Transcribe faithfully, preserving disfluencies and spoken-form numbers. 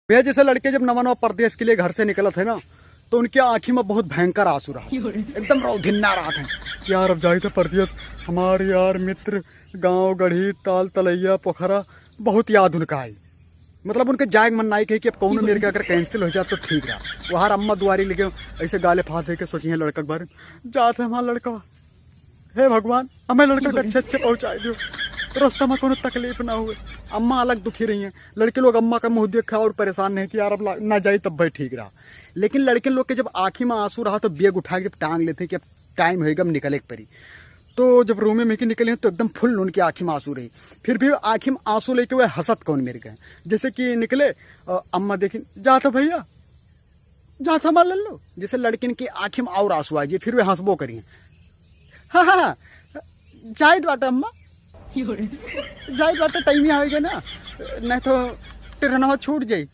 भैया, जैसे लड़के जब नवा नवा परदेस के लिए घर से निकलत है ना, तो उनके आँखी में बहुत भयंकर आँसू रहत है, एकदम रौधिन्ना रहत है कि यार, अब जाई तो परदेस, हमार यार मित्र, गाँव गढ़ी, ताल तलैया, पोखरा, बहुत याद उनका आई। मतलब, उनके जाए के मन नाई कही कि अब कौनो मेरे के अगर कैंसिल हो जाए तो ठीक रहा। वहाँ अम्मा दुआरी लगे, ऐसे गाले फाँस दे के सोची है लड़का के बारे में, जात है हमार लड़का, हे भगवान, हमें लड़का के अच्छे अच्छे पहुँचाए दियो, रास्ता में कौनो तकलीफ ना हुए। अम्मा अलग दुखी रही हैं, लड़के लोग अम्मा का मुँह देख के और परेशान नहीं कि यार, अब ला-, ना जाई तब भाई ठीक रहा। लेकिन लड़के लोग के जब आँखी में आँसू रहा तो बैग उठा के टांग लेते कि अब टाइम होएगा, अब निकले के पड़ी। तो जब रूमे में के निकले तो एकदम फुल उनकी आँखी में आँसू रही, फिर भी आँखी में आँसू लेके वह हंसत कौन मेरे के, जैसे कि निकले, अ, अम्मा देखी, जात है भैया, जात है हमार लल्लू। जैसे लड़किन की आँखी में और आँसू आ जाए, फिर वे हंसबो करी। हाँ, हाँ, हाँ, जाइत बाटे अम्मा, जाइत बाटे, टाइम ही आवेगा ना, नहीं तो ट्रेनवा छूट जाई।